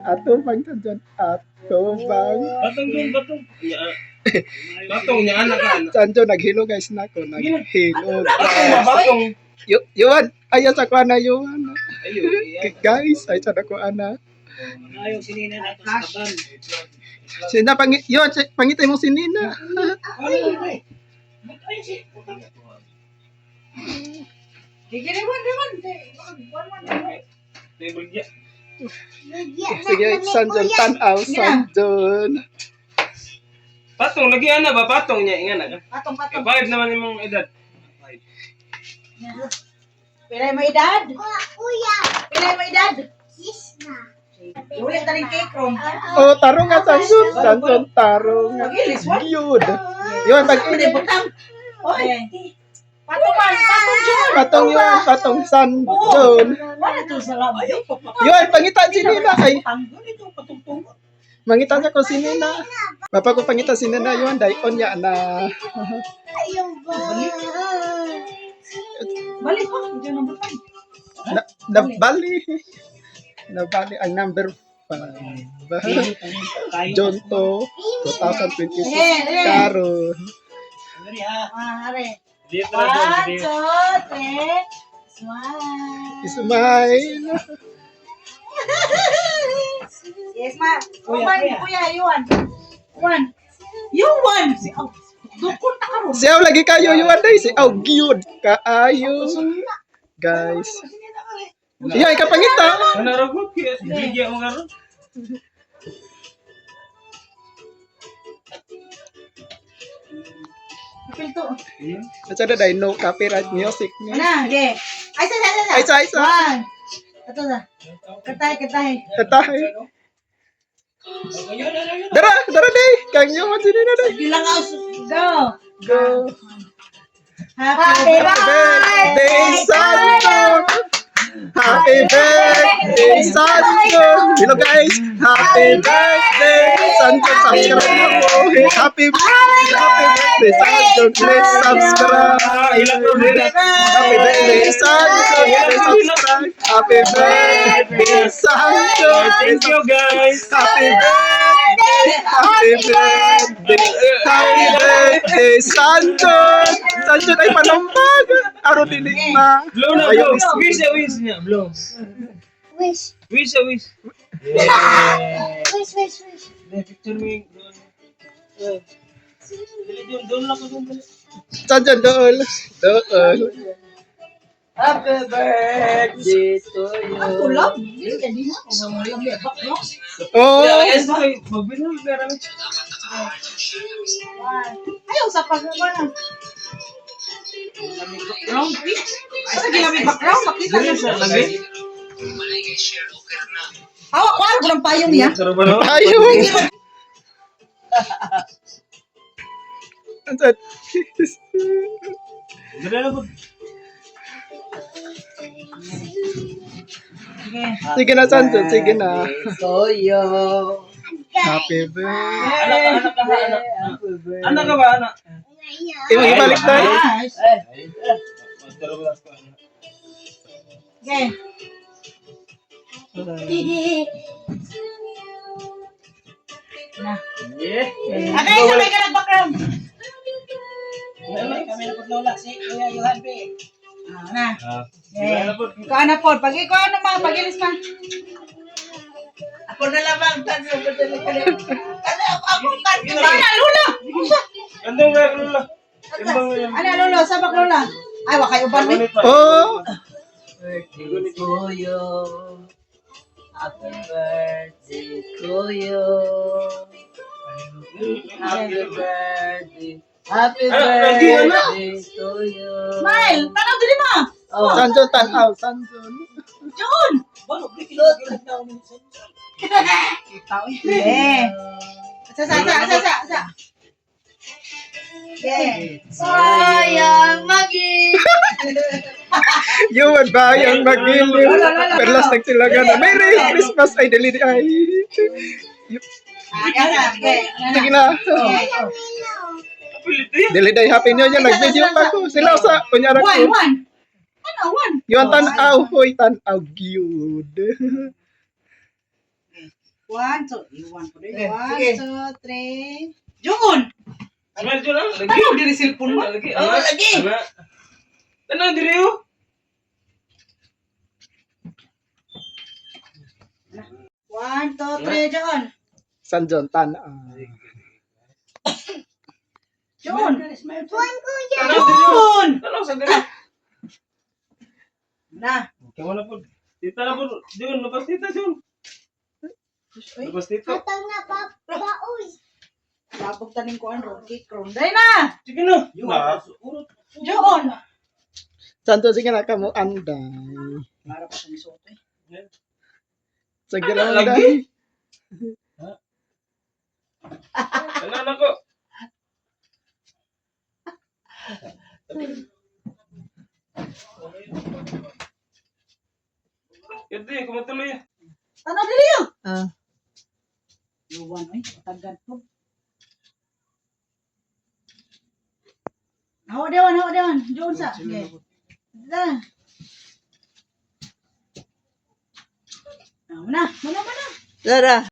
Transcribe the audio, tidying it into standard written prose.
Atubang, Sanjon. Atubang. Batong dun, batong. Batong niya, anak ka. Anak. Sanjon, naghilo guys na ako. Naghilo Batong ba, guys. batong. Yuan, ayaw sa kuha na yuan. Ayo, iya. Guys, ay sa kuha na. Ayaw sinina nato sa kaban. Sina pangi yuan, pangitay mo si Nina. Sige, rewan, rewan. One, one, one. Table niya. Sige, Sanjon, tanaw, Sanjon. Patong, lagi ana ba? Patong niya, ingan ka. Patong, patong. 5 naman imong edad. 5. Pilay mo edad? Kuya, Pilay mo edad? kiss na. Ulit na rin cake room. Oh, tarong nga, Sanjon. Sanjon, tarong nga. Magilis, what? Yun. Yuan, pag Ano yung butang? Oy! Patong man, patong John! Patong yuan, patong Sanjon. Wala to sa lab. Yuan, pangitan si Nina. Ay, Tanggol ito patungtong. mangitan sa ko si Nina. Bapa ko pangitan si Nina, yuan, dayon niya na. Ayaw ba? Balik ko, hindi number 5. Na, nabali. Nabali ang number 5. John to 2026. Karon. Dali ha. Ah, are. Dito na doon, One, dito. two, three. Smile. Smile. Yes, ma. Kuya, Kuya, kuya. kuya, yuan. One. Yuan! Si, oh, dukon ta karon. Siyaw lagi kayo yuan day si aw gyud kaayo. Guys. Iya, ikapangita. Ano raw ko? Bigyan mo nga ro. Pilto. Asa na day no copyright music ni. Ana, ge. Ay, sa, sa, sa, sa. Ay, sa, ay, sa. One. Ito na. Katay, katay. Katahay. Dara, dara day. Kang yuan si Nina day. Gilang out. Go. Go. Happy Birthday, Santo! Happy birthday, Santo! Hello guys! Happy birthday, Santo! Subscribe na po! Happy, happy birthday, Santo! Please subscribe! Ah, ilang ro dito. Happy birthday, Santo! Please subscribe! Happy birthday, Santo! Thank you guys. Happy birthday! Happy birthday! Happy birthday, Sancho! Sancho ay panampag! Aron dili ma. Blow na, Ayaw, blow. Wish a wish niya, blow. Wish, Wish a wish. Yeah. wish, wish, wish. Picture me. Dali doon, doon lang ko doon. Dali. Sancho, dool. Dool. Happy birthday to you. Ang kulab. Dili ka diha. Ang mga lebak, no? Oh, Yes, okay. Magbinul na rami. Ayaw sa pagkakuan. Background. Ay, sa gilami background, makita Dali na sa lagi. Hawak ko, ano lang payong niya. Sarap ba no? ayaw. Sancho. Dali na po. Sige. Sige na, Sancho. Sige na. To you. Happy birthday. Anak ka, anak ka, anak. Happy birthday. Anak ka ba, anak? Imong ibalik tayo. Nice. Eh, Sarap ba ako, anak? Sige. Na. Yeah. Okay, sabay ka nag-background. Kami na po lola si Kuya Johan P. Ah, na. Ah, Yeah. wala na po. Ikaw na po. Pag ikaw ano ma, pag-ilis ma. Ako na lamang tanso ko dali. Ano ako ako tanso. Ikaw na, Lola. Andong nga, Lola. Timbang mo yan. Ano, Lolo? Sabak, Lola. Ay, wakay uban mi. Gunit pa. Oh, Birthday to you. Happy birthday to you. Happy birthday. Happy Ano, ready, ano? birthday to you. Smile. Tanaw dili ma. Oh. Sancho, tanaw. Sancho. John. Eh. Sa, sa, sa, sa, sa, sa. Yeah. Sayang magi. Yuan ba yung magiliw? Perlas nagsilagan na. Merry Christmas! Ay, dali ay. Ah, yan na. Okay. Sige na. Pilit eh. Dili day happy new year. Nag-video pa ko. Sila sa kunyara One, ko. one. Ano, one? Yuan tanaw, hoy tanaw gyud. One, two, iwan po rin. Eh, One, sige. two, three. Jun! Smile Jun ah. Lagi. Ano diri cellphone mo? Lagi. Oh, lagi. Ana. Ano diri oh? One, two, three, Jun. San John tan. Ah. Jun! One kuya. Ano diri oh? Jun! Ano sa diri? Na. Kamo na po. Tita na po. Jun, labas tita Jun. Labas tita. Hatag na pa baoy. Labog taning kuan ron, cake ron. Dai na! Sige na. Na. Jun! San John sige na kamo anday. Para pa sa misuot eh. Sige na Ano, lagi? anday. Ano na ko? Yun, kumatuloy. Ano diri yo? Ah. Yuwan oy, tagan po. Hawa dewan, hawa dewan. Jun sa. Okay. Da. Ah, muna, muna, muna. Tara.